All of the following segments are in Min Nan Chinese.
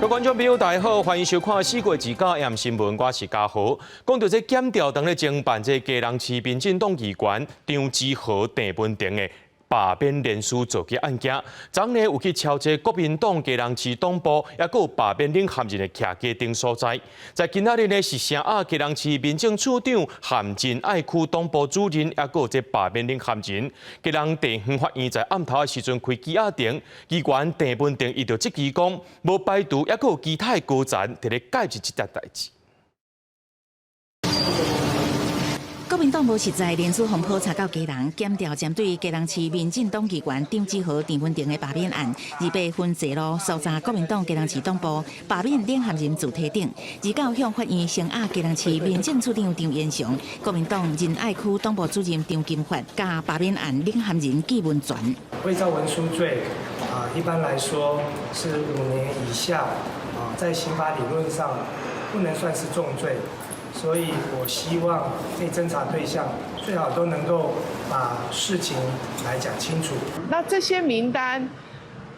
觀眾朋友，大家好，歡迎收看《四月二九 AM 新聞》，我是嘉豪。講著這檢調當咧偵辦這基隆市民進黨議員張志豪、鄭文婷的罷免連署造假案件，昨昏有去敲這國民黨基隆市黨部，抑閣有罷免領銜人的徛家等所在。在今仔日呢，是聲押基隆市民政處長和仁愛區黨部主任，抑閣有這罷免領銜人。基隆地方法院在暗頭的時陣開羈押庭，議員鄭文婷伊就質疑講，無排除抑閣有其他的高層佇咧介入這件代誌。國民黨無實在連署風波查到基隆，檢調針對基隆市民進黨議員張志豪、鄭文婷的罷免案，28分坐路搜查國民黨基隆市黨部罷免領銜人住體頂，29向法院聲押基隆市民政處長張延祥、國民黨仁愛區黨部主任張金發，佮罷免案領銜人紀文全。偽造文書罪啊，一般來說是5年以下啊，在刑法理論上不能算是重罪。所以我希望被偵查對象最好都能夠把事情來講清楚。那這些名單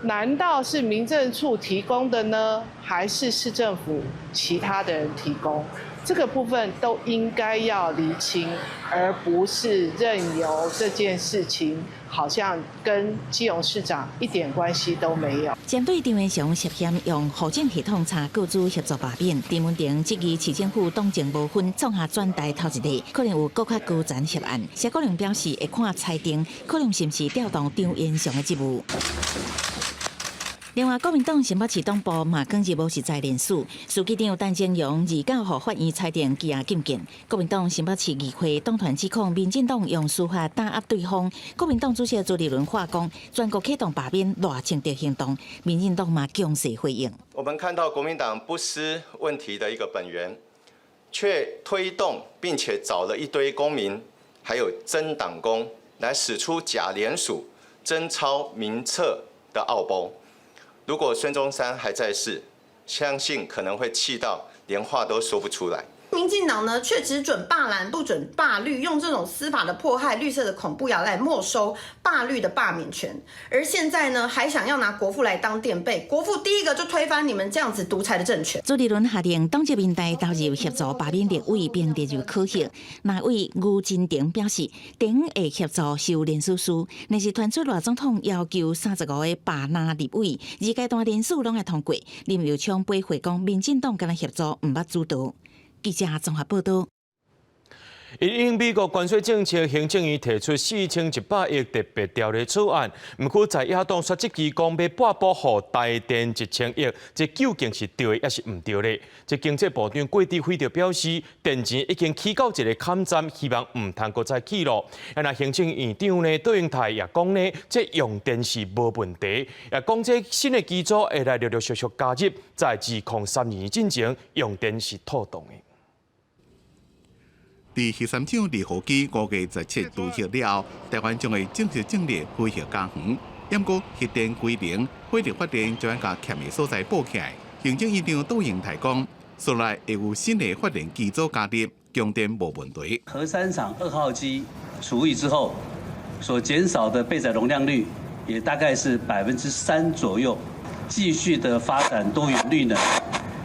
難道是民政處提供的呢，還是市政府其他的人提供？這個部分都應該要釐清，而不是任由這件事情好像跟基隆市長一點關係都沒有。針對張延祥涉嫌用戶政系統查個資協助罷免，鄭文婷質疑市政府黨政無分，創下全台頭一例，可能有閣較高層涉案。謝國樑表示會看裁定，可能是毋是調動張延祥的職務。另外，國民黨新北市黨部嘛，今日無實在連署，書記長陳政陽29予法院裁定羈押禁見。國民黨新北市議會黨團指控民進黨用司法打壓對方。國民黨主席朱立倫話講，全國啟動罷免賴清德行動，民進黨嘛強勢回應。我們看到國民黨不思問題的一個本源，卻推動並且找了一堆公民，還有真黨工來使出假聯署、真抄名冊的奧步。如果孫中山還在世，相信可能會氣到連話都說不出來。民進黨呢，卻只准罷藍，不准罷綠，用這種司法的迫害、綠色的恐怖要來沒收罷綠的罷免權。而現在呢，還想要拿國父來當墊背，國父第一個就推翻你們這樣子獨裁的政權。朱立倫下令黨籍民代投入協助罷免立委，並列入考核。立委吳金婷表示，等會協助收連署書，若是傳出賴總統要求35個罷藍立委，二階段連署攏愛通過。林右昌回話講，民進黨敢若協助，毋捌主導。記者綜合報道。因應美國關稅政策，行政院提出4100億特別條例草案，毋過在野黨卻質疑講欲撥補予台電1000億，這究竟是對抑是毋對咧？這經濟部長郭哲輝就表示，電錢已經起到一个坎站，希望毋通閣再起落。啊，若行政院長呢，卓榮泰也講呢，這用電是無問題，也講這新的機組會來陸陸續續加入，在2032年進前用電是妥當的。佇核三廠二號機5月17除核了後，台灣將會正式進入非核家園。毋過核電規能、火力發電將會共欠的所在補起來。行政院長卓榮泰講，將來會有新的發電機組加入，供電無問題。核三廠二號機除役之後，所減少的備載容量率也大概是3%左右。繼續的發展多元綠能，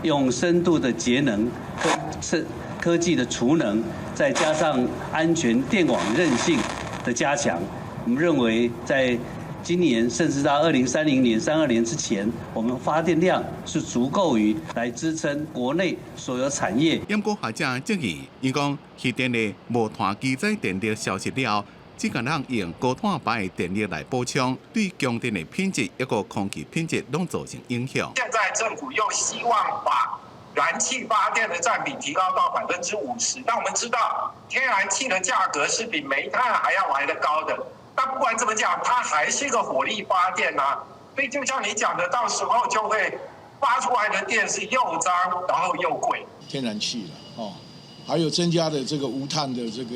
用深度的節能跟科技的儲能，再加上安全電網韌性的加強，我們認為在今年甚至到2030年、32年之前，我們發電量是足夠於來支撐國內所有產業。毋過學者質疑，伊講核電的無碳機載電力消失了，只可能用高碳排的電力來補充，對供電的品質抑閣空氣品質攏造成影響。現在政府又希望把燃氣發電的佔比提高到50%，但我們知道天然氣的價格是比煤炭還要來得高的。但不管怎麼講，它還是一個火力發電啊。所以就像你講的，到時候就會發出來的電是又髒，然後又貴。天然氣了，哦，還有增加的這個無碳的這個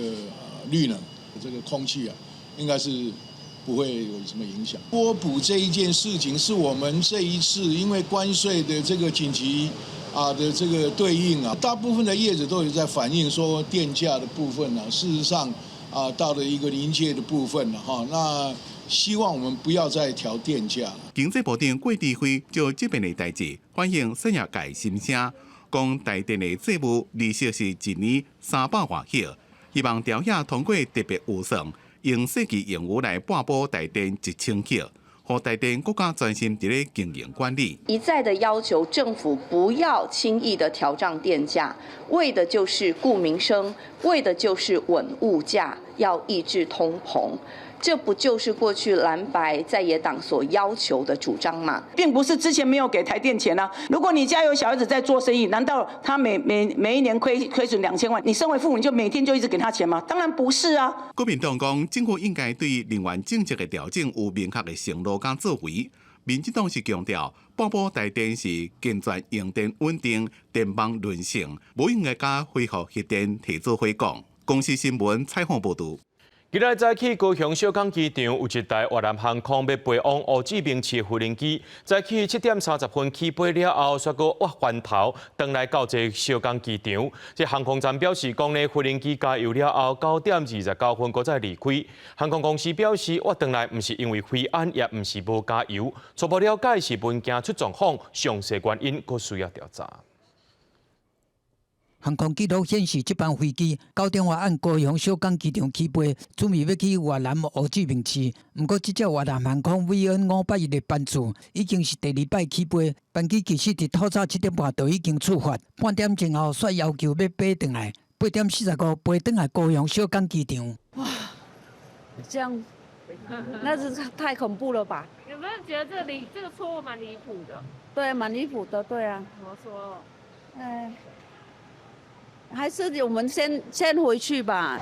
綠能，這個空氣啊，應該是不會有什麼影響。撥補這一件事情，是我們這一次因為關稅的這個緊急啊的這個對應啊，大部分的業者都有在反映說電價的部分呢，事實上啊到了一個臨界的部分了哈。那希望我們不要再調電價了。經濟部長郭智輝就這遍的代誌反映產業界心聲，講台電的債務利息是一年300外億，希望朝野通過特別預算，用設計盈餘來撥補台電1000億，予台電閣較專心佇咧經營管理。一再的要求政府不要輕易的調漲電價，為的就是顧民生，為的就是穩物價，要抑制通膨。這不就是過去藍白在野黨所要求的主張嗎？並不是之前沒有給台電錢啊。如果你家有小孩子在做生意，難道他每一年虧損2000萬？你身為父母就每天就一直給他錢嗎？當然不是啊。國民黨講，政府應該對能源政策的調整有明確的承諾佮作為。民進黨是強調，撥補台電是健全用電穩定、電網韌性，無用該共恢復核電提做伙講。公視新聞採訪報導。今日早起高雄小港機場有一台越南航空欲飛往胡志明市的飛行機，早起7點30分起飛了後，煞閣挖翻頭，轉來到這小港機場。這航空站表示講呢，飛行機加油了後，9點29分閣再離開。航空公司表示，挖轉來毋是因為飛安，也毋是無加油。初步了解是文件出狀況，詳細原因閣需要調查。航空記錄顯示，這班飛機9點外按高雄小港機場起飛，準備欲去越南胡志明市。毋過，這隻越南航空 VN 581的班次已經是第二擺起飛，班機其實佇透早7點半就已經出發，半點鐘後煞要求欲飛轉來，8點45飛轉來高雄小港機場。哇，這樣，那是太恐怖了吧？有沒有覺得這個錯誤蠻離譜的？對，蠻離譜的，對啊。怎麼說？哎。還是我們先回去吧。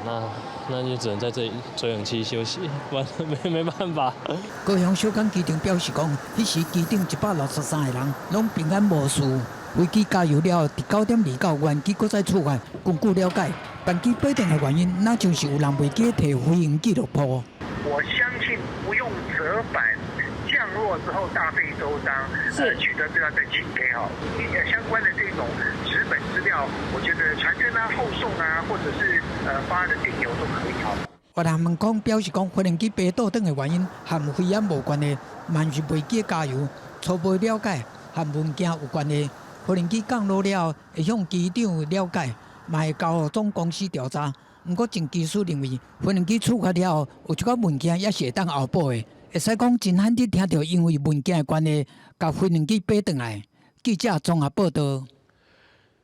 那就只能在這裡吹冷氣休息，不然沒辦法。高雄小港機場表示講，彼時機頂163個人攏平安無事。飛機加油了後，佇9點29原機閣再出發。根據了解，班機飛轉的原因，若像是有人袂記提飛行記錄簿。我相信不用折返降落之後大費周章，取得資料再起飛哈。相關的這種紙本資料，我覺得傳真啊、後送啊，或者是發的電郵都可以哈。越南航空表示講，飛行機飛倒轉的原因和飛安無關係，嘛毋是袂記加油。初步了解和文件有關係。飛行機降落了後，會向機長了解，嘛會交予總公司調查。毋過，真技師認為，飛行機出發了後，有一寡文件也是會當後補的。會使講真罕得聽著因為文件的關係，共飛行機飛轉來。記者綜合報道。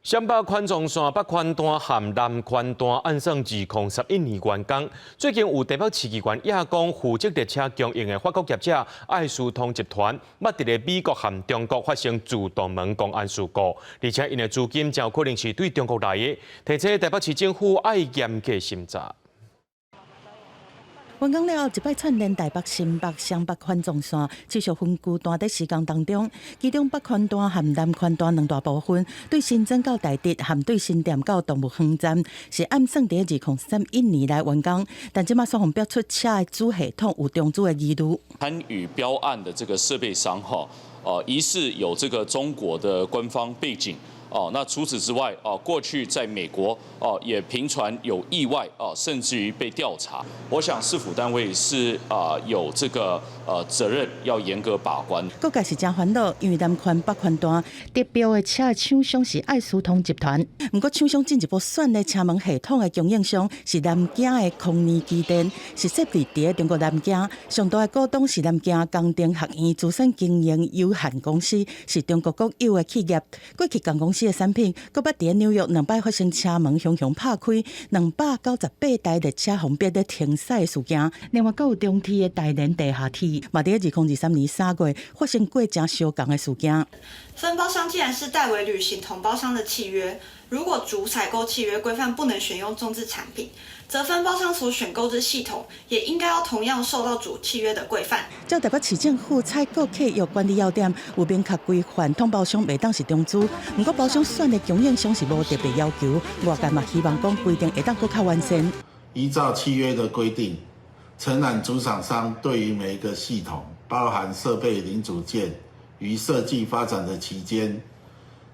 雙北環狀線北環段和南環段按算2011年完工。最近有台北市議員也講，負責列車供應的法國業者愛斯通集團，捌佇咧美國和中國發生自動門公安事故，而且𪜶的資金誠有可能是對中國來的，提醒台北市政府愛嚴格審查。完工了後，一擺串聯台北、新北、雙北環狀線持續分區段佇施工當中，其中北環段和南環段兩大部分，對新莊到大直和對新店到動物園站，是按算佇2031年來完工，但這馬煞予爆出車的主系統有中資的疑慮。參與標案的這個設備商，哈，疑似有這個中國的官方背景。哦，那除此之外，哦，過去在美國，哦，也頻傳有意外，哦，甚至於被調查。我想市府單位是啊，有這個責任要嚴格把關。各界是誠煩惱，因為南環北環段得標的車的廠商是愛斯通集團，毋過廠商進一步選的車門系統的供應商是南京的康尼機電，是設置佇中國南京。上大的股東是南京工程學院資產經營有限公司，是中國國有的企業。過去仝公司的產品，閣捌佇紐約兩擺發生車門雄雄拍開，298台列車分別咧停駛的事件。另外，閣有中鐵的台聯地下鐵，嘛佇2023年3月發生過誠相仝的事件。分包商既然是代為履行統包商的契約，如果主採購契約規範不能選用中資產品，則分包商所選購之系統也應該要同樣受到主契約的規範。照台北市政府採購契約管理要點有明確規範，統包商袂當是中資，毋過包商選的供應商是無特別要求。外界嘛希望講規定會當閣較完善。依照契約的規定，承攬主廠商對於每一個系統，包含設備零組件，於設計發展的期間，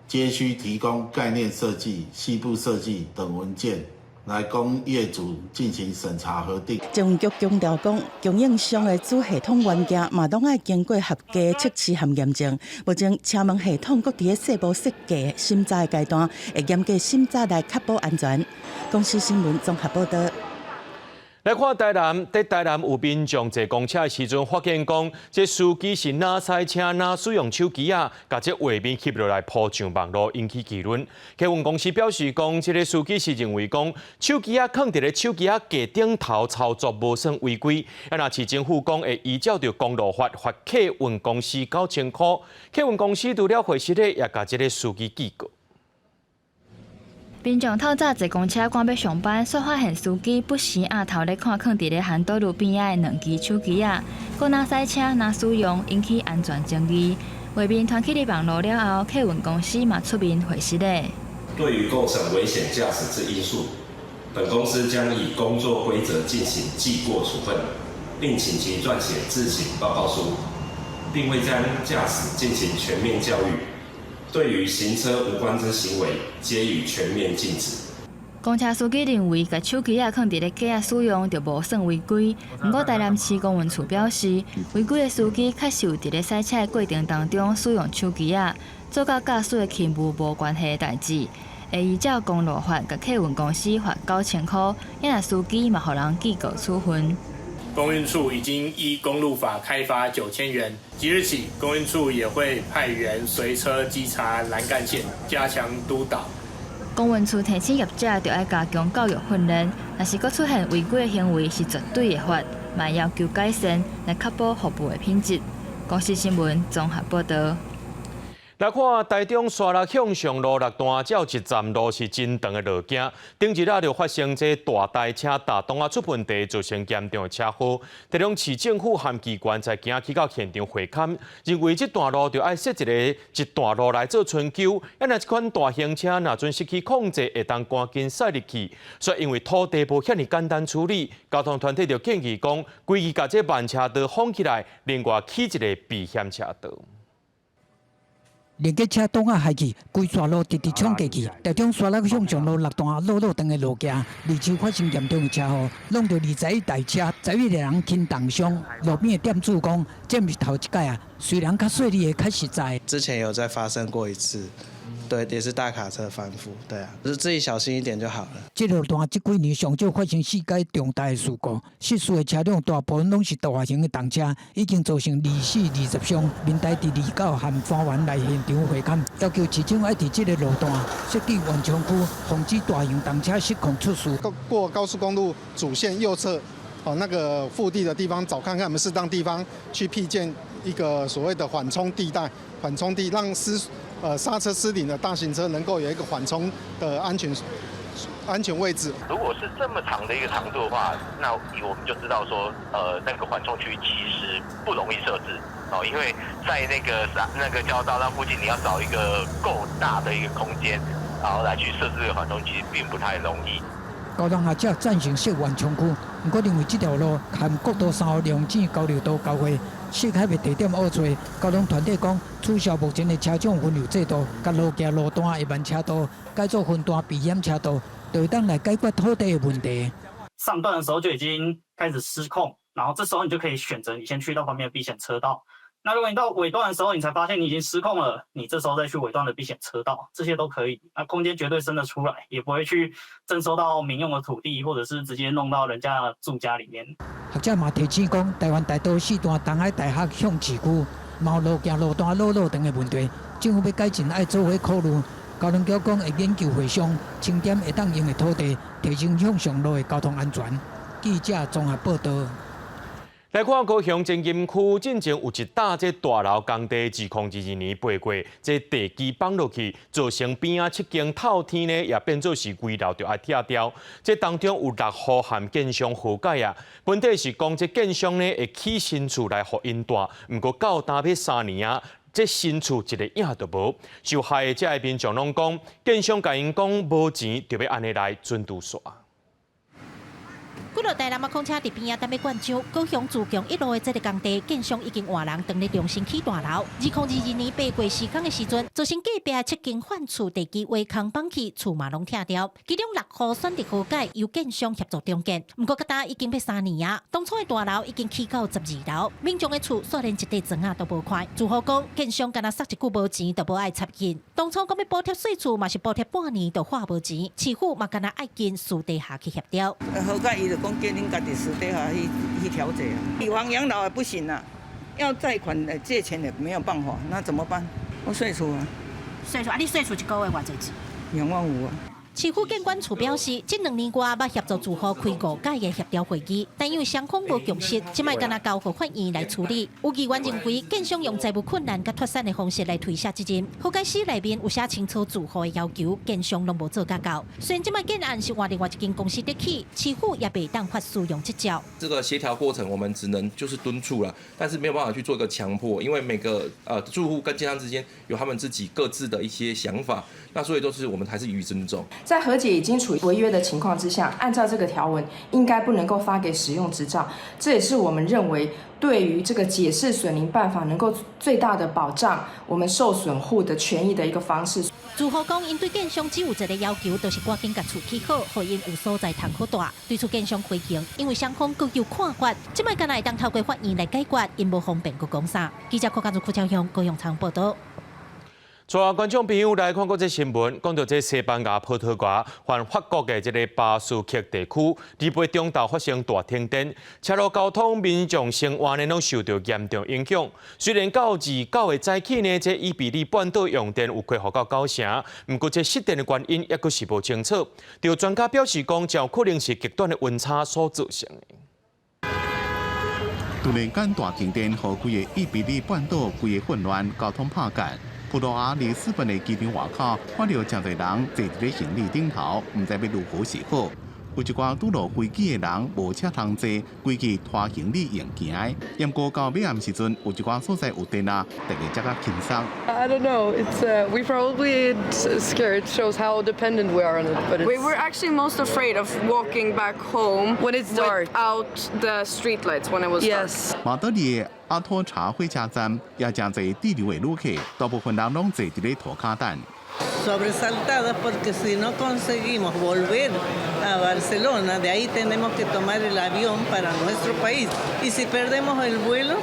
皆須提供概念設計、細部設計等文件。來供業主進行審查核定。捷運局強調講，供應商的主系統元件嘛，攏愛經過合格測試和驗證。目前車門系統閣佇咧細部設計審查的階段，會嚴格審查來確保安全。公視新聞綜合報導。來看台南，佇台南有民眾坐公車的時陣，發現講這司機是若駛車若使用手機仔，共這畫面翕落來鋪上網路，引起議論。客運公司表示講，這个司機是認為講手機仔囥佇咧手機仔架頂頭操作無算違規。啊，若市政府講會依照著公路法罰客運公司9000箍。客運公司除了回實咧，也共這个司機警告。民眾透早坐公車趕欲上班，煞發現司機不時仰頭咧看囥佇咧行道路邊仔的兩支手機仔，閣若駛車若使用，引起安全爭議。畫面傳去佇網路了後，客運公司嘛出面回實咧。對於構成危險駕駛之因素，本公司將以工作規則進行記過處分，並請其撰寫自省報告書，並會將駕駛進行全面教育。對於行車無關之行為，皆予全面禁止。公車司機認為，共手機仔囥佇咧架仔使用就無算違規。毋過台南市公運處表示，違規的司機確實有佇咧駛車的過程當中使用手機仔，做佮駕駛的勤務無關係的代誌，會依照公路法共客運公司罰9000箍，也若司機嘛予人記過處分。公運處已經依公路法開罰9000元，即日起，公運處也會派員隨車稽查南幹線，加強督導。公運處提醒業者，著愛加強教育訓練，若是閣出現違規的行為，是絕對會罰，嘛要求改善，來確保服務的品質。公視新聞綜合報導。來看台中沙鹿向上路六段，只有一站路是真長的路徑。頂一日就發生這大台車踏擋仔出問題，造成嚴重的車禍。台中市政府和機關才行去到現場會勘，認為這段路就愛設一个一段路來做春坵。啊，若這款大型車若陣失去控制，會當趕緊駛入去。所以因為土地無遐爾簡單處理，交通團體就建議講，規矩共這慢車道封起來，另外起一个避險車道。連結車擋仔害去，規逝路直直衝過去。台中沙鹿向上路六段路路長的路徑，二手發生嚴重的車禍，弄著21台車，11個人輕重傷。路邊的店主講，這毋是頭一擺啊，雖然較細膩的較實在。之前有再發生過一次，對，也是大卡車翻覆，對啊，就是自己小心一點就好了。這路段這幾年上少發生四改重大的事故，失事的車輛大部分攏是大型的重車，已經造成2死20傷。民代佇離九和花園來現場會勘，要求市長愛佇這个路段設置緩衝區，防止大型重車失控出事。過高速公路主線右側，哦，那個腹地的地方，找看看有沒有適當地方去闢建一個所謂的緩衝地帶，緩衝地讓剎車失靈的大型車能夠有一個緩衝的安全位置。如果是這麼長的一個長度的話，那我們就知道說，那個緩衝區其實不容易設置哦，因為在那個交流道那附近，你要找一個夠大的一個空間，然後來去設置這個緩衝，其實並不太容易。交通學者贊成設緩衝區，毋過認為這條路和國道3號龍井交流道交匯，適合的地點惡揣。交通團體講，取消目前的車種分流制度，共路徑路段的慢車道改做分段避險車道，就會當來解決土地的問題。上段的時候就已經開始失控，然後這時候你就可以選擇你先去到旁邊的避險車道。那如果你到尾段的時候，你才發現你已經失控了，你這時候再去尾段的避險車道，這些都可以。那空間絕對伸得出來，也不會去徵收到民用的土地，或者是直接弄到人家的住家裡面。學者嘛提醒講，台灣大道四段東海大學向市區，嘛有路徑路段路路長的問題，政府欲改進愛做伙考慮。交通局講會研究會商，清點會當用的土地，提升向上路的交通安全。記者綜合報導。來看高雄前金區進前有一棟這大樓工地，2022年爬過，這地基崩落去，造成邊仔七間透天呢，也變做是危樓，著愛拆掉。這當中有六戶和建商和解啊，本底是講這建商呢會起新厝來予𪜶蹛，毋過到今欲3年啊，這新厝一个影都無。受害的這个民眾攏講，建商共𪜶講無錢，就欲按呢來準拄煞。幾落台南仔礦車佇邊仔等欲灌漿，高雄自強一路的這个工地，建商已經換人當咧重新起大樓。2022年8月施工的時陣，造成隔壁七間販厝地基挖空崩去，厝嘛攏拆掉。其中六戶選擇和解，由建商協助重建。毋過到今已經欲3年啊，當初的大樓已經起到12樓，民眾的厝煞連一塊磚仔都無看。住戶講，建商干焦捒一句無錢，就無愛插𪜶。當初講欲補貼稅厝，嘛是補貼半年就話無錢，市府嘛干焦愛經私底下去協調。和解伊就講叫恁家己私底下去調解啊。以房養老也不行啊，要貸款借錢也沒有辦法，那怎麼辦？我稅厝啊。稅厝啊！你稅厝一個月偌濟錢？2萬5啊。市府建管處表示，這2年外捌協助住戶開五擺的協調會議，但因為雙方無共識，這擺干焦交予法院來處理。有議員認為，建商用財務困難佮脫產的方式來推卸責任，和解書內面有寫清楚住戶的要求，建商攏無做甲到。雖然這擺建案是換另外一間公司得起，市府也袂當發使用執照。這個協調過程，我們只能就是敦促了，但是沒有辦法去做一個強迫，因為每個住戶跟建商之間有他們自己各自的一些想法，那所以都是我們還是予以尊重。在和解已經處於違約的情況之下，按照這個條文，應該不能夠發給使用執照。這也是我們認為對於這個解釋損鄰辦法能夠最大的保障我們受損戶的權益的一個方式。住戶講，𪜶對建商只有一个要求，就是趕緊共厝起好，予𪜶有所在通好蹛。對此建商回應，因為雙方各有看法，這擺干焦會當透過法院來解決，𪜶無方便閣講啥。記者郭家如、柯超雄、高永昌報道。帶觀眾朋友來看閣這新聞，講到這西班牙、葡萄牙和法國的這个巴斯克地區，禮拜中晝發生大停電，車路交通、民眾生活呢攏受著嚴重影響。雖然到29的早起呢，這伊比利半島用電有恢復到九成，毋過這失電的原因猶閣是無清楚。有專家表示講，真有可能是極端的溫差所造成的。突然間大停電，予規个伊比利半島規个混亂，交通拍斷。葡萄牙里斯本的機場外口，看著誠濟人坐佇咧行李頂頭，毋知欲如何是好。有一寡拄落飛機的人無車通坐，規矩拖行李用行的。毋過到尾暗時陣，有一寡所在有電啊，大家才較輕鬆。 I don't know. It's we probably scared. It shows how dependent we are on it. But we were actually most afraid of walking back home when it's dark without the street lights when it was dark. Yes. 馬德里的阿托查火車站也誠濟滯留的旅客，大部分人攏坐佇咧塗跤等。 Sobresaltada porque si no conseguimos volver a Barcelona, de ahí tenemos que tomar el avión para nuestro país. Y si perdemos el vuelo.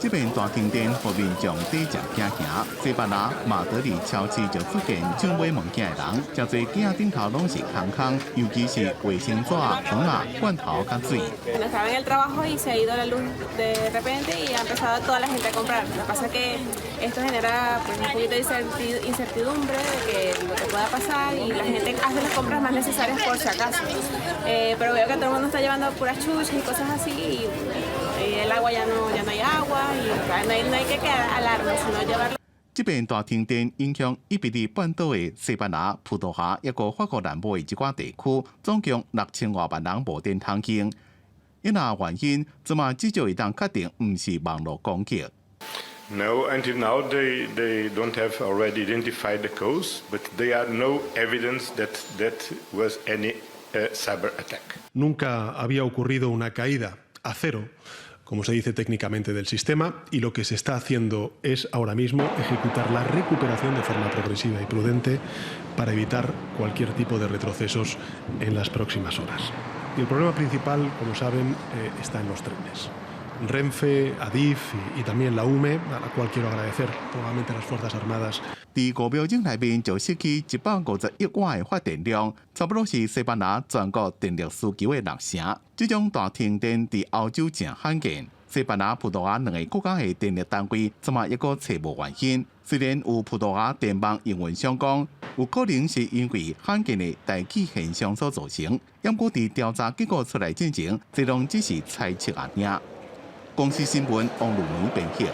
這邊大停電，予民眾底誠驚嚇。西班牙馬德里超市就出現搶買物件的人，誠濟架頂頭攏是空空，尤其是衛生紙、糖仔、罐頭佮水。 Estaba en el trabajo y se ha ido la luz de repente y ha empezado toda la gente a comprar. Lo que pasa es que esto genera pues, un poquito de incertidumbre de que lo que pueda pasar y la gente hace las compras más necesarias por si acaso. Pero veo que todo el mundo está llevando puras chuches y cosas así y el agua ya no hay agua y no hay que quedar alarma, sino llevarlo. 這遍大停電影響伊比利半島的西班牙、葡萄牙，抑閣法國南部的一寡地區，總共6000外萬人無電通用。因那原因，這馬至少會當確定，毋是網路攻擊。 No, until now they don't have already identified the cause, but there are no evidence that that was any cyber attack. Nunca había ocurrido una caída a cero, como se dice técnicamente, del sistema, y lo que se está haciendo es ahora mismo ejecutar la recuperación de forma progresiva y prudente para evitar cualquier tipo de retrocesos en las próximas horas. Y el problema principal, como saben, está en los trenes. Renfe, Adif y también la UME, a la cual quiero agradecer nuevamente a las Fuerzas Armadas. 佇5秒鐘內面就失去150億瓦的發電量，差不多是西班牙全國電力需求的六成。這種大停電佇歐洲誠罕見。西班牙、葡萄牙兩个國家的電力單位，這馬猶閣揣無原因。雖然有葡萄牙電網營運商講，有可能是因為罕見的大氣現象所造成，毋過佇調查結果出來之前，這攏只是猜測爾爾。公視新聞王路梅編輯。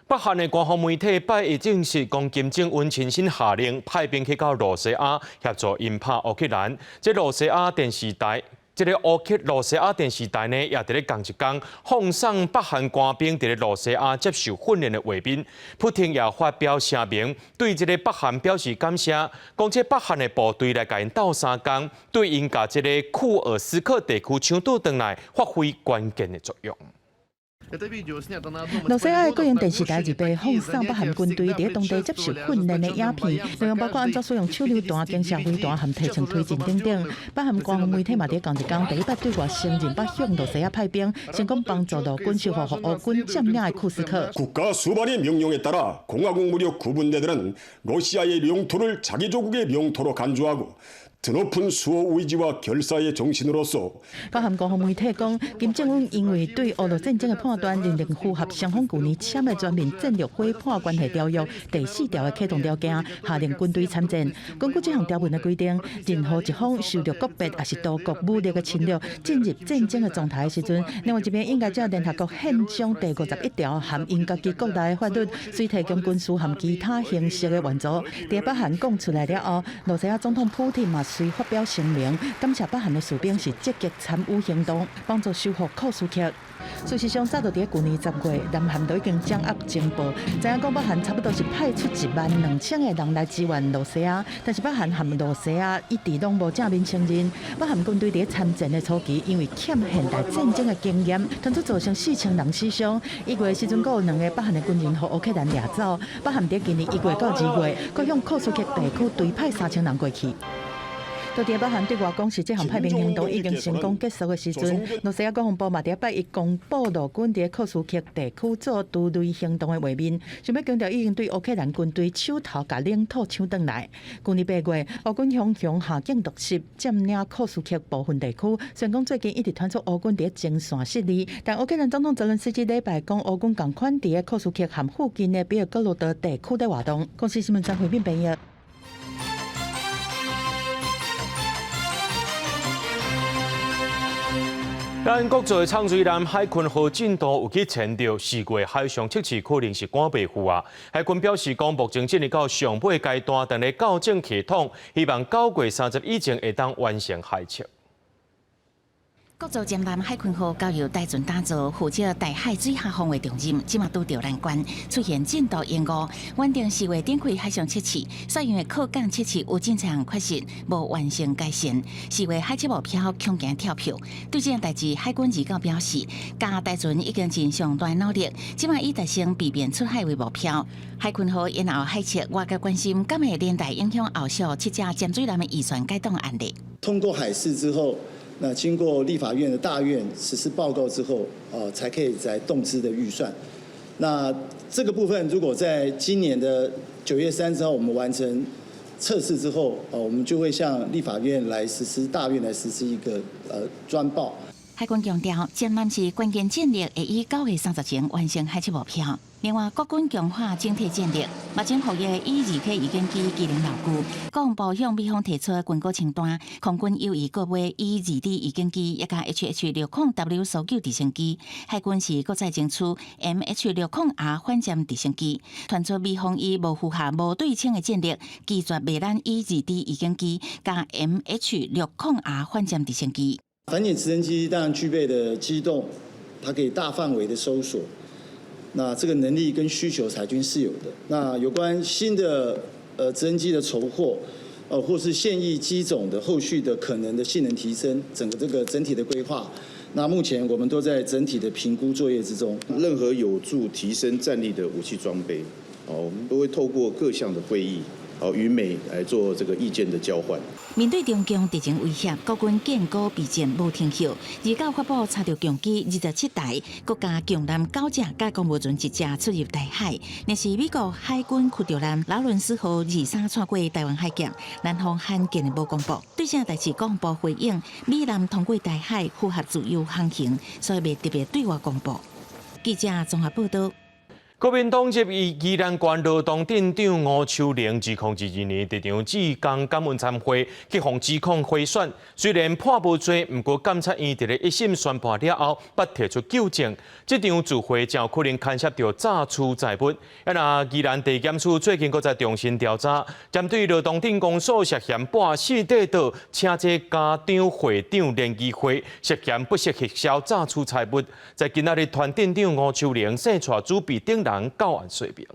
北韓的官方媒體拜一證實，講金正恩親身下令派兵去到露西亞協助𪜶拍烏克蘭。這露西亞電視台這个烏克羅西亞電視台呢，也佇咧仝一工放送北韓官兵佇咧羅西亞接受訓練的畫面。普丁也發表聲明，對這个北韓表示感謝，講這北韓的部隊來共𪜶鬥相共，對𪜶共這个庫爾斯克地區搶倒轉來，發揮關鍵的作用。羅西亞的國營電視台28放送北韓軍隊佇當地接受訓練的影片，內容包括按怎使用手榴彈、肩射飛彈和提槍推進等等。北韓官方媒體嘛佇仝一工第一擺對外承認北向羅西亞派兵，成功幫助陸軍收復予烏軍佔領的庫斯克。 국가수반의명령에따라공화국무력구분대들은 러시아의領土를 자기 조국의領土로 간주하고 드높은 수호의지와 결사의 정신으로서 北韓官方媒體講，金正恩因為對烏俄戰爭的判斷認定符合雙方舊年簽的全面戰略夥伴關係條約第四條的啟動條件，下令軍隊參戰。根據這項條文的規定，任何一方受到國別抑是多國武力的侵略，進入戰爭的狀態時陣，另外一邊應該照聯合國憲章第51條含𪜶家己國內的法律，隨提供軍事和其他形式的援助。佇北韓講出來了後，羅西亞總統普丁嘛隨發表聲明，感謝北韓的士兵是積極參與行動，幫助收復庫斯克。事實上，早就佇舊年10月，南韓就已經掌握情報，知影講北韓差不多是派出1萬2千個人來支援羅西亞，但是北韓和羅西亞一直攏無正面承認。北韓軍隊佇參戰的初期，因為欠現代戰爭的經驗，傳出造成4000人死傷。1月時陣，閣有兩个北韓的軍人予烏克蘭掠走。北韓佇今年1月到2月，閣向庫斯克地區推派3000人過去。到佇北韓對外講是這項派兵行動已經成功結束的時陣，羅西亞國防部嘛佇拜一公布陸軍佇庫斯克地區做突雷行動的畫面，想欲強調已經對烏克蘭軍隊手頭共領土搶轉來。舊年8月，烏軍雄雄下境突襲，佔領庫斯克部分地區。雖然講最近一直傳出烏軍佇前線失利，但烏克蘭總統澤倫斯基禮拜講烏軍仝款佇庫斯克和附近的比爾哥羅德地區咧活動。公視新聞張惠敏編譯。咱國造的長水艦海鯤號進度有去簽著，4月海上測試可能是趕袂赴啊。海軍表示講，目前進入到上尾階段，等咧校正系統，希望9月30以前會當完成海測。國造艦艦海鯤號交由台船打造，負責台海水下防衛重任，這馬拄著難關，出現進度延誤。原定4月頂開海上測試，煞因為靠港測試有進場缺失，無完成改善。4月海測目標恐驚跳票。對這項代誌，海軍二九表示，加台船已經盡上大努力，這馬以達成避免出海為目標。海鯤號延後海測，外界關心敢會連帶影響後續七隻潛水艦的預算改動案例。通過海試之後，那經過立法院的大院實施報告之後，才可以再動資的預算。那這個部分如果在今年的9月30號我們完成測試之後，我們就會向立法院來實施大院來實施一個專報。海軍強調，潛艦是關鍵戰力，會以9月30前完成海測目標。另外，國軍強化整體戰力，目前服役的E-2K預警機機能老舊，國防部向美方提出軍購清單，空軍有意購買 E-2D 預警機，以及 HH-60W 搜救直升機。海軍是閣再爭取 MH-60R 反潛直升機。傳出美方以無符合無對稱的戰力，拒絕賣咱 E-2D 預警機佮 MH-60R 反潛直升機。反潛直升機當然具備的機動，它可以大範圍的搜索。那這個能力跟需求，海軍是有的。那有關新的直升機的籌獲，或是現役機種的後續的可能的性能提升，整個這個整體的規劃，那目前我們都在整體的評估作業之中。任何有助提升戰力的武器裝備，我們都會透過各項的會議，與美來做這個意見的交換。面對中共敵情威脅，國軍建高備戰無停歇。29發布查著共機27台，閣加強艦9隻，佮公務船1隻出入台海。若是美國海軍驅逐艦勞倫斯號23穿過台灣海峽，南方罕見的無公布。對這代誌國防部回應，美艦通過台海符合自由航行，所以袂特別對外公布。記者綜合報道。國民黨籍宜蘭縣羅東鎮長吳秋玲，2022年佇場志工感恩餐會，去予指控賄選。雖然判無罪，毋過檢察院佇咧一審宣判了後，捌提出糾正。這場聚會真有可能牽涉著詐取財物。啊，若宜蘭地檢署最近閣再重新調查，針對羅東鎮公所涉嫌跋四塊桌，請這家長會長聯誼會涉嫌不實行銷詐取財物，在今仔日傳鎮長吳秋玲、姓蔡主筆等人到案說明。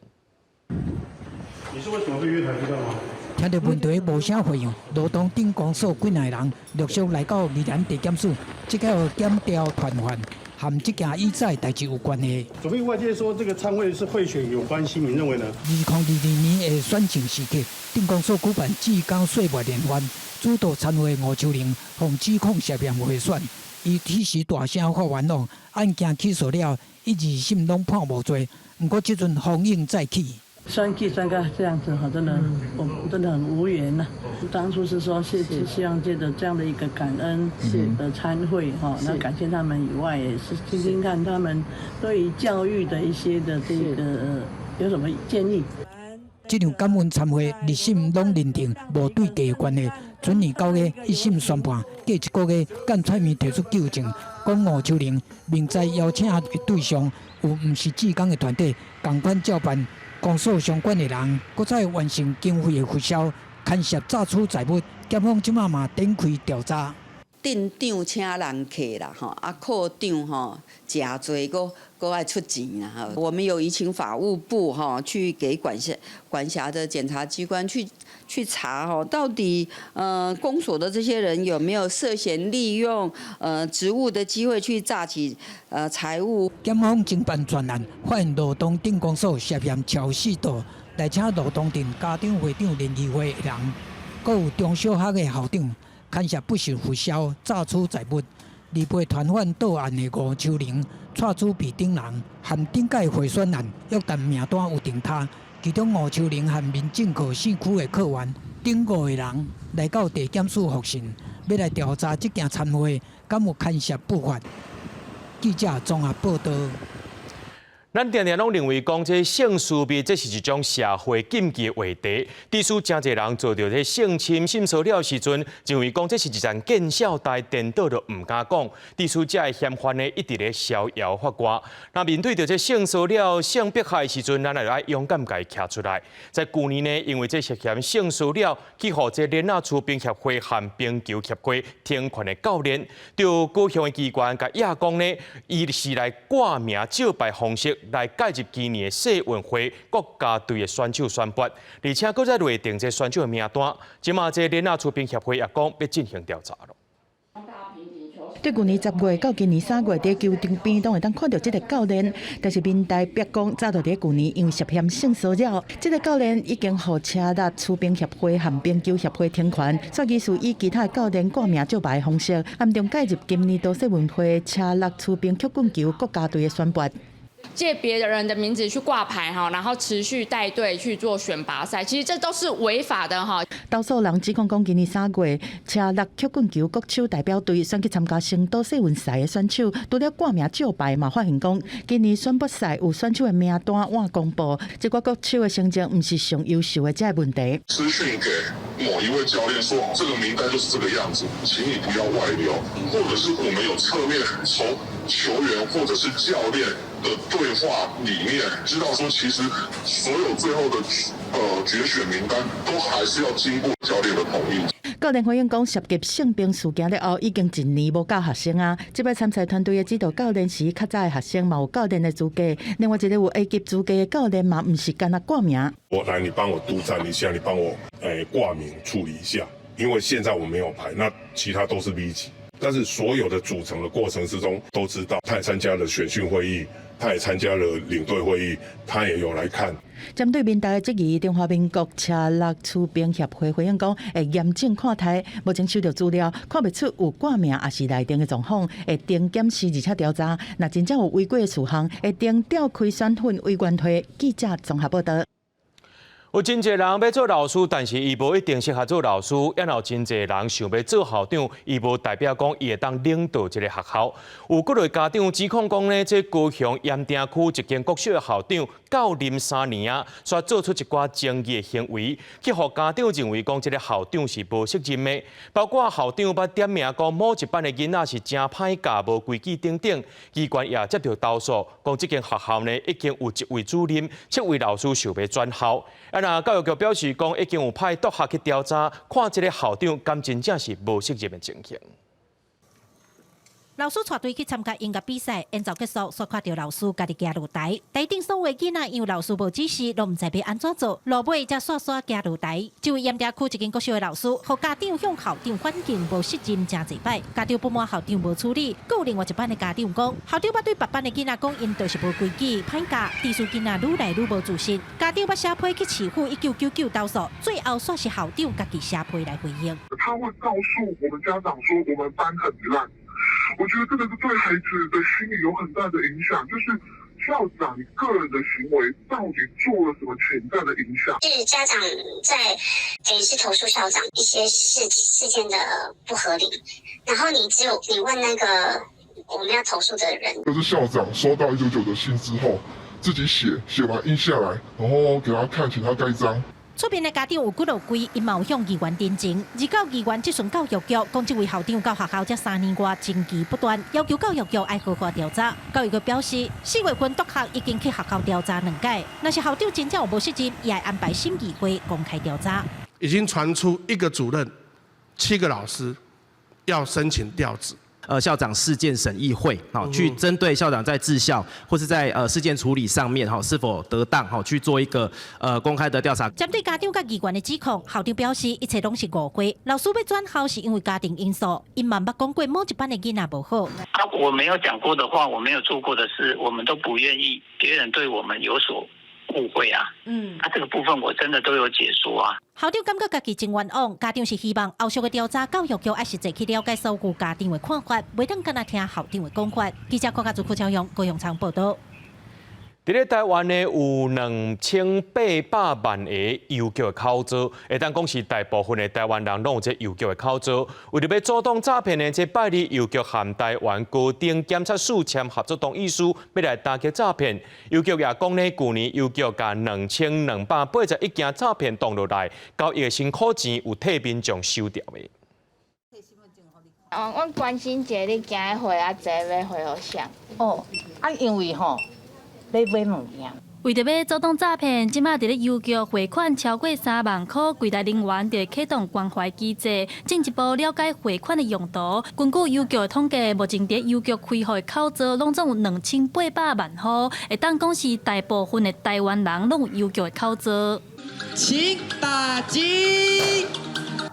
你是為什麼被約談知道嗎？聽著問題無啥回應，羅東鎮公所幾若个人陸續來到宜蘭地檢署，這個檢調傳喚，和這件以早代誌有關係。左邊外界說這個餐會是賄選有關係，你認為呢？2022年的選情時刻，鎮公所舉辦志工歲末聯歡，主導餐會吳秋玲，予指控涉嫌賄選，伊彼時大聲發願講，案件起訴了，一二審攏判無罪。毋過這陣風湧再起，選舉選到這樣子哈，真的，我真的很無言吶。當初是說是希望借著這樣的一個感恩的餐會哈，那感謝他們以外，也是聽聽看他們對於教育的一些的這個有什麼建議。這場感恩餐會，二審攏認定無對價的關係。準年9月一審宣判，過一個月，檢察院提出糾正，講吳秋玲明知邀請的對象有毋是志工的團體，仝款照辦，公所相關的人，閣再完成經費的核銷，牽涉詐取財物，檢方這馬嘛展開調查。鎮長請人客啦，吼，啊，課長吼，誠濟閣閣愛出錢啦，吼。我們有移請法務部吼，去給管轄的檢察機關去查吼，到底公所的這些人有沒有涉嫌利用職務的機會去詐取財物？檢方偵辦專案，發現羅東鎮公所涉嫌超四桌來請羅東鎮家長會長聯誼會的人，閣有中小學的校長。牽涉不實核銷、詐取財物，而被傳喚到案的吳秋玲、蔡主筆等人，和頂屆賄選案約談名單有定他。其中吳秋玲和民政課四區的課員等五個人來到地檢署複訊，欲來調查這件餐會敢有牽涉不法。記者綜合報導。咱定定攏認為講，這性私密這是一種社會禁忌的話題。致使誠濟人遭著這性侵、性騷擾時陣，認為講這是一件見笑代，顛倒就毋敢講。致使這个嫌犯呢，一直咧逍遙法外。那面對著這性騷擾、性迫害時陣，咱也愛勇敢共伊徛出來。在舊年呢，因為這涉嫌性騷擾，去予這練仔出兵協會和冰球協會停權的教練，著高雄的機關共伊講呢，伊是來掛名照牌方式來介入今年的世運會國家隊的選手選拔，而且閣再內定這選手的名單。這馬這練仔出兵協會也講欲進行調查囉。對舊年10月到今年3月，佇球場邊攏會當看著這个教練，但是民代逼講，早就佇舊年因為涉嫌性騷擾，這个教練已經予車力出兵協會和冰球協會停權，所以是以其他的教練掛名招牌的方式，暗中介入今年度世運會車力出兵曲棍球國家隊的選拔。借別人的名字去掛牌哈，然後持續帶隊去做選拔賽，其實這都是違法的哈。投訴人指控講，今年3月，車力曲棍球國手代表隊選去參加成都世運賽的選手，除了掛名照牌嘛，發現講今年選拔賽有選手的名單晚公布，這個國手的成績毋是上優秀的這个問題。私訊給某一位教練說，這個名單就是這個樣子，請你不要外流，或者是我們有側面從球員或者是教練的對話裡面，知道說其實所有最後的決選名單都還是要經過教練的同意。教練回應講，涉及性平事件了後，已經一年無教學生啊。這擺參賽團隊的指導教練是較早的學生，嘛有教練的資格。另外一個有 A 級資格的教練嘛，毋是干焦掛名。我來，你幫我督戰一下，你幫我掛名處理一下，因為現在我沒有牌，那其他都是 B 級。但是所有的組成的過程之中，都知道他也參加了選訓會議，他也參加了領隊會議，他也有來看。針對民代的質疑，中華民國車力出兵協會回應講，會嚴正看待。目前收著資料，看袂出有掛名抑是內定的狀況，會定檢視而且調查。若真正有違規的事項，會定調開選訓委員會。記者綜合報導。有真濟人欲做老師，但是伊無一定適合做老師；也有真濟人想欲做校長，伊無代表講伊會當領導這个學校。有幾個家長指控講呢，這高雄鹽埕區一間國小的校長教任3年啊，煞做出一寡爭議的行為，去予家長認為講這个校長是無適任的。包括校長捌點名講某一班的囡仔是誠歹教、無規矩等等，機關也接著投訴，講這間學校呢已經有一位主任、七位老師想欲轉校。啊，若教育局表示講，已經有派督學去調查，看這个校長敢真正是無適任的情形。老師帶隊去參加音樂比賽，演奏結束，煞看著老師家己行落台。台頂所有囡仔因為老師無指示，攏毋知欲按怎做，落尾才煞煞行落台。這位鹽埕區一間國小的老師，予家長向校長反映無適任誠濟擺，家長不滿校長無處理。閣有另外一班的家長講，校長捌對別班的囡仔講，𪜶就是無規矩、歹教，致使囡仔愈來愈無自信。家長捌寫批去市府1999投訴，最後煞是校長家己寫批來回應。他會告訴我們家長說，我們班很爛。我覺得這個是對孩子的心理有很大的影響，就是校長你個人的行為到底做了什麼潛在的影響？是家長在等於是投訴校長一些事件的不合理，然後你只有你問那個我們要投訴的人，就是校長收到199的信之後，自己寫，寫完印下來，然後給他看，請他蓋章。出面的家長有幾落幾，𪜶嘛有向議員陳情，而到議員質詢教育局，講這位校長到學校這3年外爭議不斷，要求教育局愛好好調查。教育局表示，4月份督學已經去學校調查兩擺，若是校長真正有無適任，伊會安排審議會公開調查。已經傳出一個主任、七個老師要申請調職。校長事件審議會，好，去針對校長在治校或是在事件處理上面，哈，是否得當，哈，去做一個公開的調查。針對家長佮議員的指控，校長表示一切攏是誤會。老師欲轉校是因為家庭因素，𪜶嘛毋捌講過某一班的囡仔無好。啊，我沒有講過的話，我沒有做過的事，我們都不願意別人對我們有所誤會啊。啊，這個部分我真的都有解說啊。校長感覺家己真冤枉，家長是希望後續的調查，教育局愛實際去了解所有家長的看法，袂當干焦聽校長的講法。記者郭家祖、柯超勇、高永昌報道。佇咧台灣呢，有2800萬个郵局的口座，會當講是大部分的台灣人攏有這郵局的口座。為著欲阻擋詐騙呢，這拜二郵局和台灣高等檢察署簽合作同意書，欲來打擊詐騙。郵局也講呢，舊年郵局共2281件詐騙擋落來，交易的辛苦錢有替民眾收著的。哦，阮關心一下你今日貨啊濟，欲匯予誰？哦，啊，因為吼。欲買物件。為著欲阻擋詐騙，這馬佇咧郵局匯款超過3萬箍，櫃台人員就會啟動關懷機制，進一步了解匯款的用途。根據郵局的統計，目前佇郵局開戶的口座攏總有2800萬戶，會當講是大部分的台灣人攏有郵局的口座。請打機。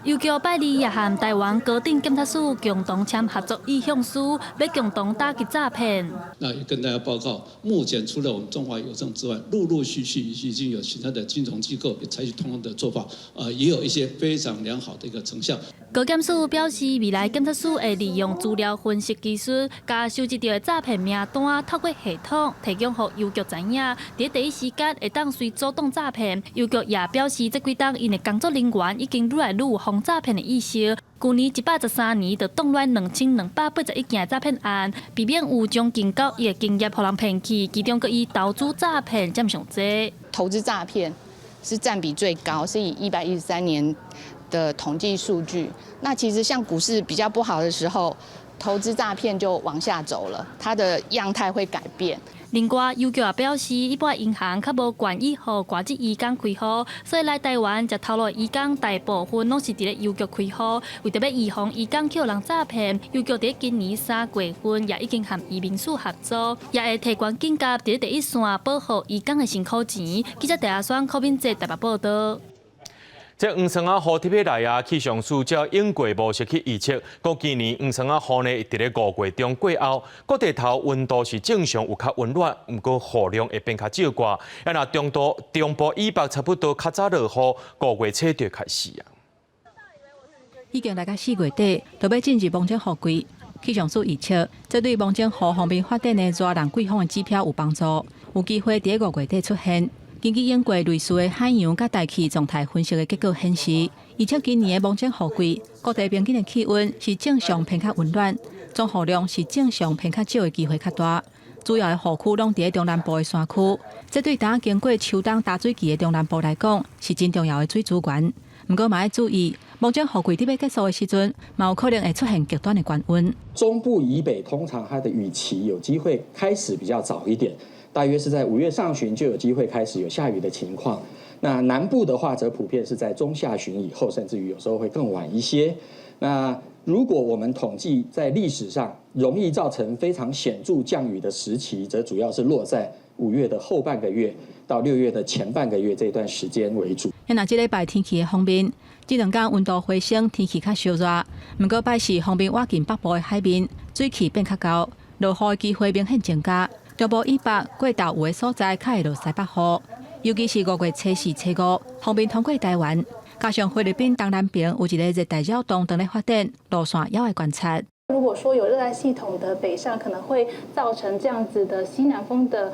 郵局拜二也和台灣高等檢察署共同簽合作意向書，欲共同打擊詐騙。那也跟大家報告，目前除了我們中華郵政之外，陸陸續續已經有其他的金融機構也採取同樣的做法，也有一些非常良好的一個成效。高檢署表示，未來檢察署會利用資料分析技術，共收集著的詐騙名單，透過系統提供予郵局知影，佇第一時間會當隨阻擋詐騙。郵局也表示，這幾冬𪜶的工作人員已經愈來愈有防詐騙的意識。舊年113年就擋落2281件詐騙案，避免有將近9億的金額予人騙去，其中閣以投資詐騙佔上濟。投資詐騙是佔比最高，是以113年的統計數據。那其實像股市比較不好的時候，投資詐騙就往下走了，它的樣態會改變。另外，郵局也表示，一般銀行較無願意予外籍移工開戶，所以來台灣食頭路的移工大部分攏是佇咧郵局開戶。為著欲預防移工去予人詐騙，郵局佇今年3月份也已經和移民署合作，也會提懸警覺佇咧第一線保護移工的辛苦錢。記者鄭阿雙、柯敏哲台北報道。這黃霜仔雨特別來啊！氣象署照應季模式去預測，講今年黃霜仔雨呢，佇咧5月中過後，各地頭溫度是正常有較溫暖，毋過雨量會變較少寡。啊，若中度中部以北差不多較早落雨，5月初就開始啊。已經來到4月底，就欲進入芒種雨季。氣象署預測，這對芒種雨方面發展的熱浪季風的指標有幫助，有機會佇五月底出現。根據英國類似的海洋佮大氣狀態分析的結果顯示，預測今年的芒種雨季，各地平均的氣溫是正常偏較溫暖，總雨量是正常偏較少的機會較大。主要的雨區攏佇中南部的山區，這對當經過秋冬大水期的中南部來講，是真重要的水資源。毋過嘛愛注意，芒種雨季佇欲結束的時陣，嘛有可能會出現極端的高溫。中部以北通常它的雨期有機會開始比較早一點，大約是在5月上旬就有機會開始有下雨的情況。那南部的話，則普遍是在中下旬以後，甚至於有時候會更晚一些。那如果我們統計在歷史上容易造成非常顯著降雨的時期，則主要是落在5月的後半個月到6月的前半個月這段時間為主。那這禮拜天氣的方面，這兩天溫度回升，天氣較燒熱。毋過拜四鋒面倚近北部的海面，水汽變較高，落雨的機會明顯增加。中部以北過晝有的所在較會落西北雨，尤其是5月初四、初五，鋒面通過台灣，加上菲律賓東南邊有一個熱帶擾動正咧發展，路線猶愛觀察。如果說有熱帶系統的北上，可能會造成這樣子的西南風的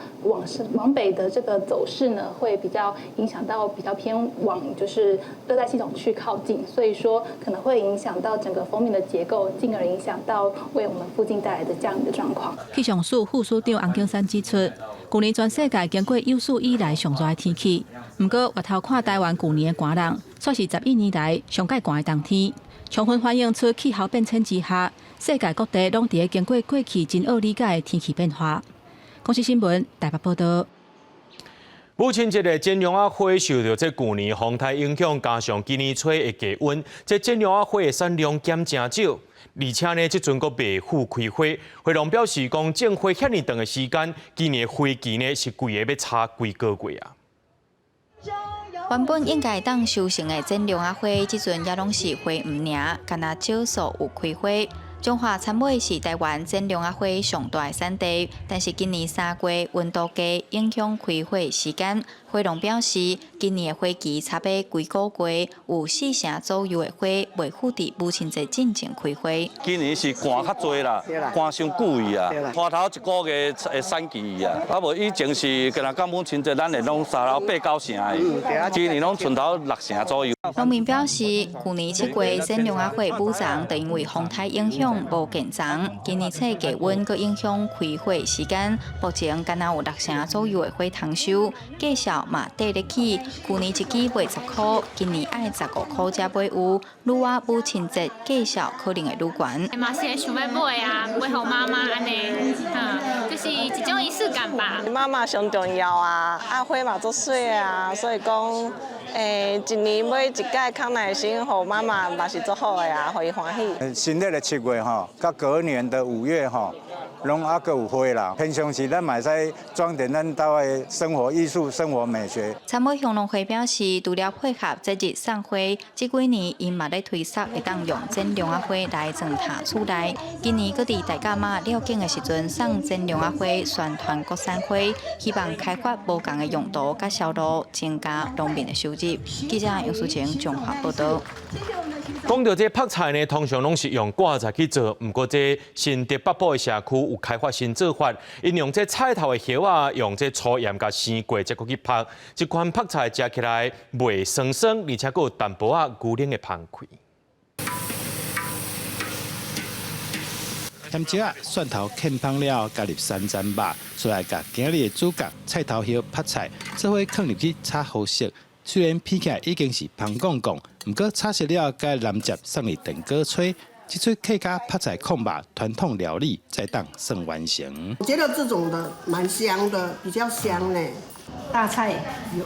往北的這個走勢呢，會比較影響到比較偏往就是熱帶系統去靠近，所以說可能會影響到整個鋒面的結構，進而影響到為我們附近帶來的降雨的狀況。氣象署副署長洪景山指出，舊年全世界經過有史以來上熱的天氣，毋過回頭看台灣舊年的寒冷，卻是11年來上蓋寒的冬天，充分反映出氣候變遷之下，世界各地攏佇咧經過過去真惡理解的天氣變化。公視新聞台北報道。母親節的剪龍仔花受著這舊年風颱影響，加上今年初的低溫，這剪龍仔花的產量減誠少，而且呢，這陣閣未赴開花。花農表示講，種花遐爾長的時間，今年花期呢是規个欲差幾個月啊。原本應該當收成的剪龍仔花，這陣也攏是花黃爾，干焦少數有開花。彰化杉尾是台灣剪龍仔花上大的產地，但是今年3月溫度低，影響開花時間。花農表示，今年的花期差欲幾個月，有4成左右的花袂赴佇母親節進前開花。今年是寒較濟啦，寒傷久去啊，拖頭一個月的產期啊，啊無以前是干焦到母親節，咱會攏三頭八九成的，今年攏賰頭6成左右。農民表示，舊年7月剪龍仔花補叢，就因為風颱影響無見叢。今年初低溫閣影響開花時間，目前干焦有6成左右的花通收，價數嘛綴咧起。舊年一支賣10箍，今年愛15箍才買有。愈倚母親節，價數可能會愈懸。嘛是會想欲買啊，買予媽媽按呢，就是一種儀式感吧。媽媽上重要啊，啊花嘛足媠啊，所以講，一年買一擺康乃馨予媽媽嘛是足好的啊，予伊歡喜。新曆的7月吼，佮隔年的5月吼，攏猶閣有花啦。平常時咱嘛會使裝點咱兜的生活藝術、生活美學。杉尾鄉農會表示，除了配合節日送花，這幾年𪜶嘛咧推捒會當用剪龍仔花來裝塔厝內。今年閣佇大甲媽了境的時陣送剪龍仔花宣傳國產花，希望開發無仝的用途佮銷路，增加農民的收入。記者楊淑晴綜合報導。講到這曝菜呢，通常攏是用掛菜去做，毋過這新竹北部的社區有開發新做法，𪜶用這菜頭的葉仔，用這粗鹽佮生過，再閣去曝，這款曝菜食起來袂酸酸，而且閣有淡薄仔牛奶的香氣。鹹椒仔、蒜頭劵芳了，加入山珍肉，出來共今日的主角菜頭葉曝菜，做伙囥入去炒予熟。雖然闻起來已經是芳摃摃，毋過炒熟了，共南接送入電鍋炊，這齣客家曝菜炕肉傳統料理才當算完成。我覺得這種的蠻香的，比較香呢。大菜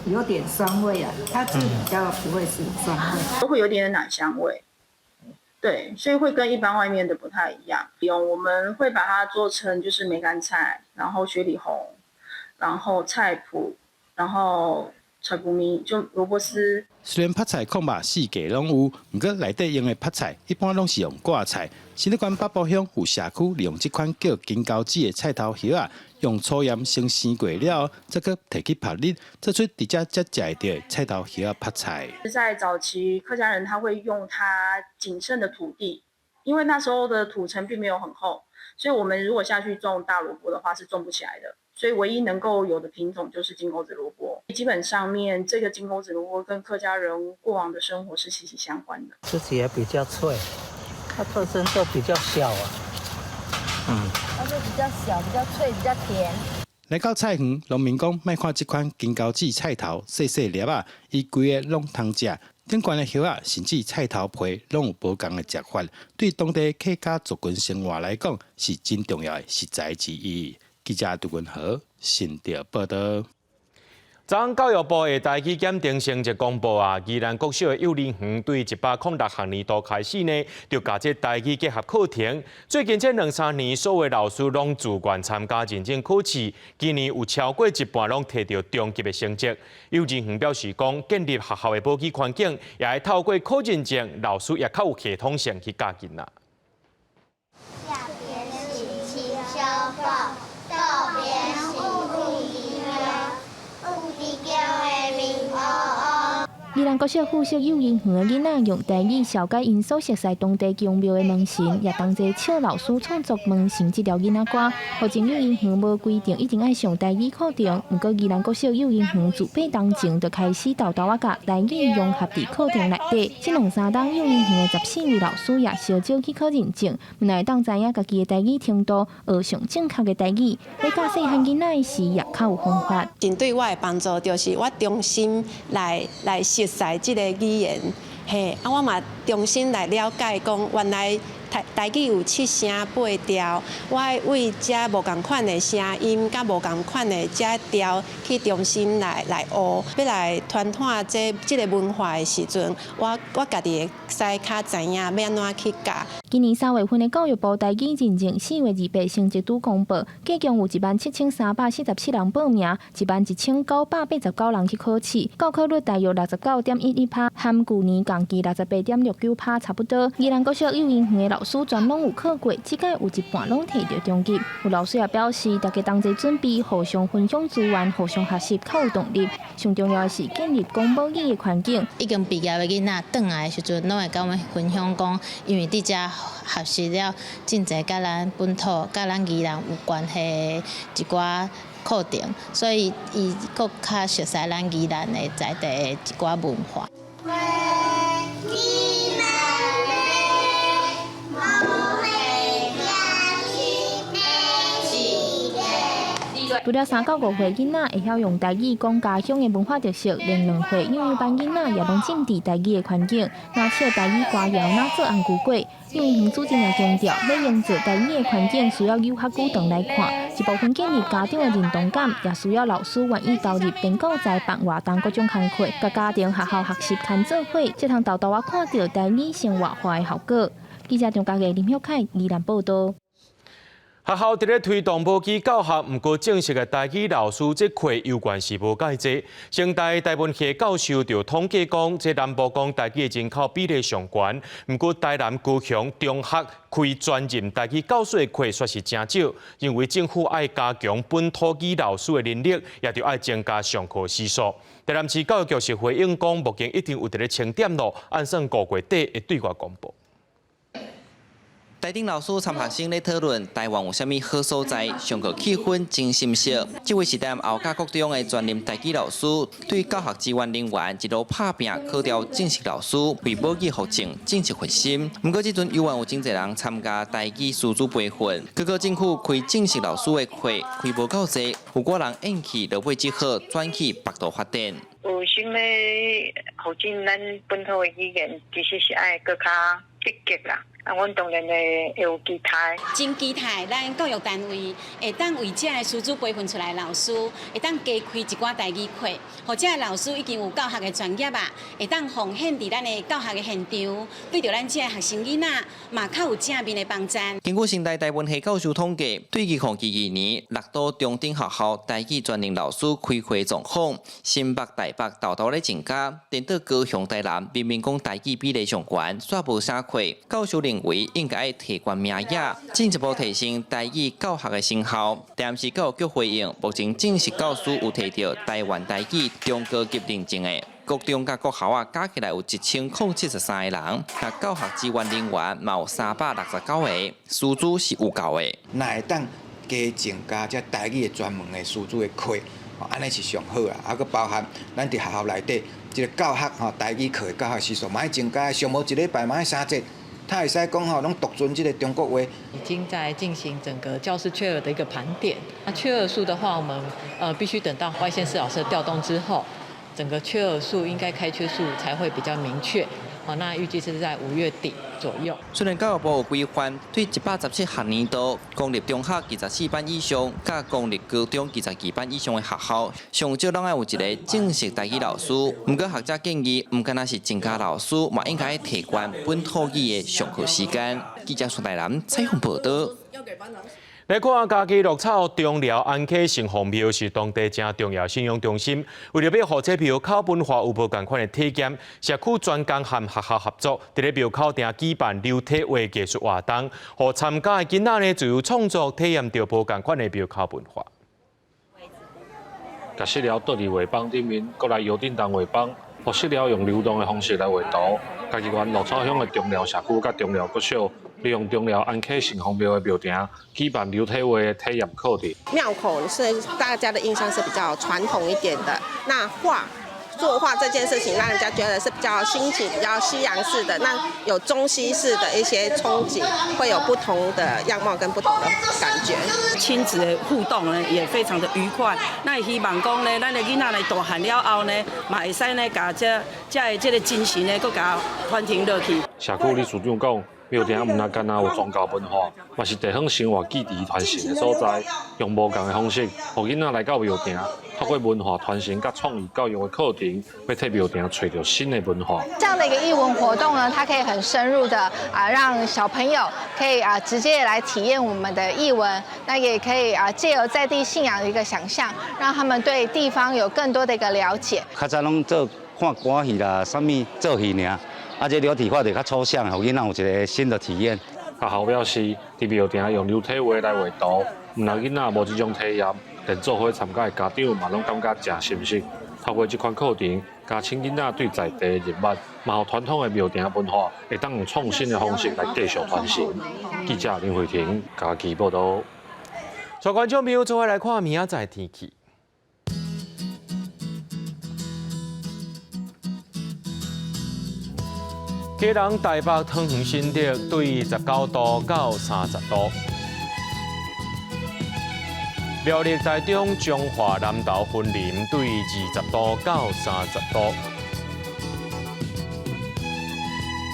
有點酸味啊，它這比較不會是酸味，都會有點奶香味。對，所以會跟一般外面的不太一樣。用我們會把它做成就是梅乾菜，然後雪裡紅，然後菜脯，然後菜脯米就蘿蔔絲。雖然曝菜炕肉四季攏有，毋過內底用的曝菜一般攏是用掛菜。新竹縣北埔鄉有社區利用這款叫金鈎子的菜頭葉仔，用粗鹽先生過了，再閣提去曝日，做出佇遮才食會著的菜頭葉仔曝菜。在早期客家人他會用他僅剩的土地，因為那時候的土層並沒有很厚，所以我們如果下去種大蘿蔔的話是種不起來的。所以唯一能夠有的品種就是金鈎子蘿蔔。基本上面，這個金鈎子蘿蔔跟客家人過往的生活是息息相關的。吃起來比較脆，它特徵就比較小啊。它就比較小，比較脆，比較甜。來到菜園，農民講莫看這款金鈎子菜頭細細粒仔，伊規个攏通食。頂懸的葉仔，甚至菜頭皮，攏有無仝的食法，對當地客家族群生活來講，是真重要的食材之一。記者杜文和新竹報道。昨昏教育部的台語檢定成績公布啊，宜蘭國小的幼兒園對106學年度開始呢，就共這台語結合課程。最近這兩三年，所有老師攏自願參加認證考試，今年有超過一半攏提著中級的成績。幼兒園表示講，建立學校的母語環境，也會透過考認證，老師也較有系統性去教囡仔。下邊是七小寶，倒邊是烏龜，宜蘭國小附設幼兒園的囡仔用台語紹介𪜶所熟似當地宮廟的門神，也同齊笑老師創作門神這條囡仔歌。目前幼兒園無規定一定愛上台語課程，毋過宜蘭國小幼兒園自八冬前就開始沓沓仔共台語融合佇課程內底。這兩三冬幼兒園的14位老師也相招去考認證，毋但會當知影家己的台語程度，學上正確的台語，咧教細漢囡仔的時也較有方法。真對我的幫助就是我重新來熟悉這个語言，嘿，啊，我嘛重新來了解講，原來台語有七聲八調，我愛為這無仝款的聲音，佮無仝款的這調去重新來學，欲來傳統這个文化的時陣，我家己會使較知影欲按怎去教。今年3月份的教育部台語認證4月28成績拄公布，計共有17,347人報名，11,989人去考試，報考率大約69.11%，和舊年同期68.69%差不多。宜蘭國小幼兒園的老師全攏有考過，這屆有一半攏提著中級。有老師也表示，大家同齊準備，互相分享資源，互相學習，較有動力。上重要的是建立講母語的環境。已經畢業的囡仔轉來的時陣，攏會佮阮分享講，因為佇遮學習了真濟佮咱本土、佮咱宜蘭有關係的一寡課程，所以伊閣較熟悉咱宜蘭的在地的一寡文化。除了3到5歲囡仔會曉用台語講家鄉的文化特色，連2歲幼兒班囡仔也攏浸佇台語的環境，若唱台語歌謠，若做紅龜粿。幼兒園主任也強調，欲營造台語的環境，需要有較久長來看，一部分建立家長的認同感，也需要老師願意投入編教材、辦活動各種工課，佮家庭、學校學習牽做伙，才通沓沓仔看著台語生活化的效果。記者張家義、林曉凱，宜蘭報導。學校佇咧推動母語教學，毋過正式的台語老師這課猶原是無蓋濟。成大台文系教授就統計講，這南部講台語的人口比例上懸，毋過台南、高雄中學開專任台語教師的課卻是誠少。認為政府愛加強本土語老師的能力，也著愛增加上課時數。台南市教育局是回應講，目前已經有佇咧清點咯，按算5月底會對外公布。台頂老師參學生咧討論台灣有啥物好所在，上課氣氛真心熟。這位是台南後甲國中的專任台語老師，對教學資源人員一路拍拚考著正式老師，為母語復振盡一份心。毋過這陣猶原有真濟人參加台語師資培訓，各個政府開正式老師的課開無夠濟，有寡人厭棄，落尾只好轉去別途發展。有想欲復振咱本土的語言，其實是愛閣較積極啦。啊，阮當然會有期待。真期待咱教育單位會當為這个師資培訓出來的老師，會當加開一寡台語課，予這个老師已經有教學的專業啊，會當奉獻佇咱的教學的現場，對著咱這个學生囡仔嘛較有正面的幫助。根據成大台文系教授統計，對2022年六都中等學校台語專任老師開課狀況，新北、台北沓沓咧增加，顛倒高雄、台南明明講台語比例上懸，煞無啥課。教授認為應該愛提懸名額，進一步提升台語教學的成效。台南市教育局回應，目前正式教師有提著台灣台語中高級認證的，國中佮國校仔加起來有1073個人，佮教學資源人員嘛有369個，師資是有夠的。若會當加增加這台語的專門的師資的課，按呢是上好啦。啊，閣包含咱佇學校內底這個教學吼，台語課的教學時數嘛愛增加，上無一禮拜嘛愛三節。他會使講吼，攏獨尊這個中國話。已經在進行整個教師缺額的一個盤點。那缺額數的話，我們必須等到外縣市老師的調動之後，整個缺額數應該開缺數才會比較明確。好，那預計是在5月底左右。雖然教育部有規範，對117學年度公立中學24班以上，佮公立高中22班以上的學校，上少攏愛有一个正式台語老師。毋過學者建議，毋干焦是增加老師，嘛應該提懸本土語的上課時間。記者蘇大南採訪報導。來看嘉義鹿草中寮安溪城隍廟是當地誠重要信仰中心。為著欲予這廟口文化有無仝款的體驗，社區專工和學校合作，佇咧廟口埕舉辦流體畫藝術活動，予參加的囡仔呢自由創作，體驗著無仝款的廟口文化。共色料倒佇畫板頂面，閣來搖振動畫板，予色料用流動的方式來畫圖。嘉義縣鹿草鄉的中寮社區佮中寮國小，利用中寮安溪城隍廟的廟埕舉辦流體畫的體驗課程。廟口是大家的印象是比較傳統一點的，那畫作畫這件事情，讓人家覺得是比較新奇、比較西洋式的，那有中西式的一些憧憬，會有不同的樣貌跟不同的感覺。親子的互動呢，也非常的愉快。那希望講呢，咱的囡仔來大漢了後呢，嘛會使呢，共這這个這个精神呢，閣共傳承落去。社區理事長講，廟埕毋但干焦有宗教文化，嘛是地方生活記憶傳承的所在。用無仝的方式，予囡仔來到廟埕，透過文化傳承佮創意教育的課程，欲替廟埕揣著新的文化。這樣的一個藝文活動呢，它可以很深入的啊，讓小朋友可以啊直接來體驗我們的藝文，那也可以啊借由在地信仰的一個想象，讓他們對地方有更多的一個了解。較早攏做看歌戲啦，啥物做戲爾，啊，這流體畫就較抽象，予囡仔有一個新的體驗。學校表示，佇廟埕用流體畫來畫圖，毋但囡仔無這種體驗，連做伙參加的家長嘛攏感覺誠心適。透過這款課程，加深囡仔對在地的認捌，嘛予傳統的廟埕文化會當用創新的方式來繼續傳承。記者林慧婷嘉義報導。帶觀眾朋友做伙來看明仔載天氣。基隆、台北、桃園、新竹對19度到30度；苗栗、台中、彰化、南投、雲林對20度到30度；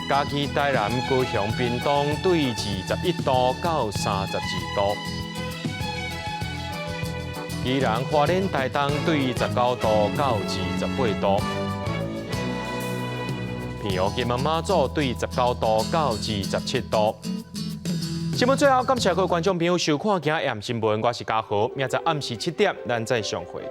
嘉義、台南、高雄、屏東對21度到32度；宜蘭、花蓮、台東對19度到28度。澎湖、金門、馬祖對19度到27度。新聞最後，感謝各位觀眾朋友收看今日新聞，我是嘉豪，明仔載暗時7點，咱再相會。